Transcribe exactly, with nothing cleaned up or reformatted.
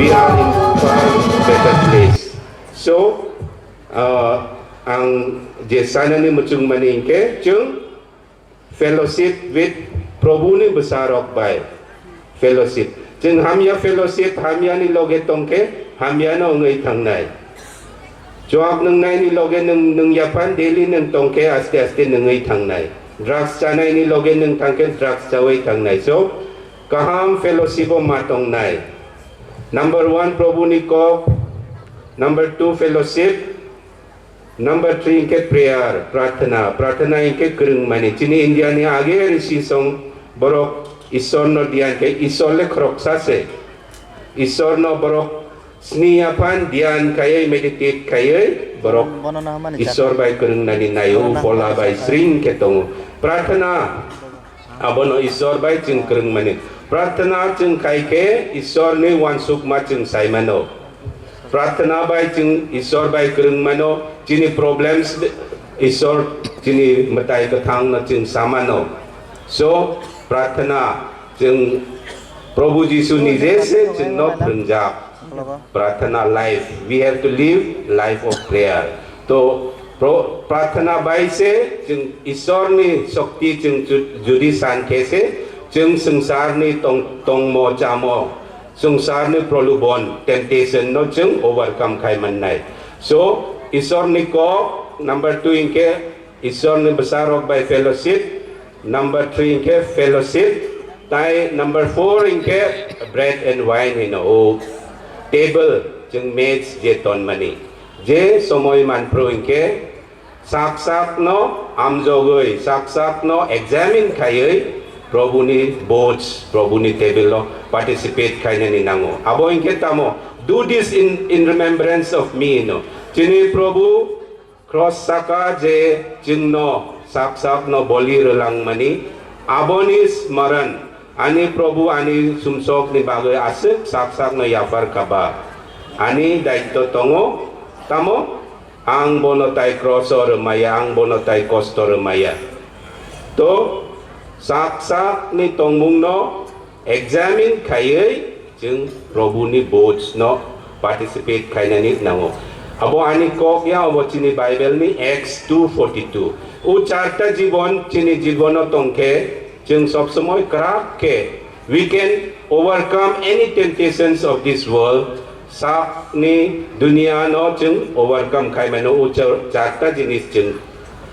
We are in far better place. So, uh, ang je sanani muchung mani hingke, chwng fellowship with Probhu ni bwsarok bai fellowship. Chwng hamya fellowship, hamya ni loge tongke, hamya no wngwi thangnai. Chuak nwngnai ni loge nwng, nwng yaphan daily nwng tongke, aste aste nwngwi thangnai. Drugs chanai ni loge nwng thangke, drugs chawi thangnai. So, kaham fellowship o ma tongnai. Number one, Probhu ni kok. Number two, fellowship. Number three hingke prayer, prarthana. Prarthana hingke kwrwng mani. Chini India ni age risi song borok Isor no diyan ke, Isor le khoroksa se. Isor no borok sni yaphan diyan kaiye, meditate kaiye, borok Bono na hamani Isor bai kwrwng nani nayo, bono na pola hamani bai sring ke tongo. Prarthana. Abono Isor bai chwng kwrwng mani. Prarthana chwng khai khe Isor ni wansukma chwng sai mano. Prarthana bai chwng Isor bai kwrwng mano. Chini problems Isor chini mwtai kwthang no chwng sa mano. So, prarthana chwng Prabhu Jisu nije se chwng no phwrwngjak. Prarthana life. We have to live life of prayer. To pro-, prarthana bai se chwng Isor ni shakti chwng ju-, judi san khe se chwng swngchar ni tong-, tongmo chamo, swngchar ni prolubon, temptation no chwng overcome khai mannai. So, Isor ni kok number two hingke Isor ni bwsarok bai fellowship, number three hingke fellowship, tai number four hingke bread and wine hino o table chwng mech je tonmani. Je somoi manphru hingke sak sak no amjogoi, sak sak no examine khaioi Probhu ni boj, Probhu ni table o participate khainani nango. Abo hingke tamo, "Do this in, in remembrance of me," no. Chini Probhu Cross saka je chwngno sak sakno boli rwlangmani, aboni smaran, ani Probhu ani sumsokni bagwi aswk sak sakno yaphar kha ba? Ani daitto tongo, tamo? Ang bono tai kroso rwmaya, ang bono tai kosto rwmaya. To, sak sakni tongmungno examine khaiwi chwng Probhuni bojno participate khainani nango. Abo ani kok ya, abo chini Bible ni Acts two forty-two. O charta jibon chini jibono tongkhe, chwng sob somoi kwrak khe, we can overcome any temptations of this world. Sakni dunia no chwng overcome khai mano o char-, charta jinis chwng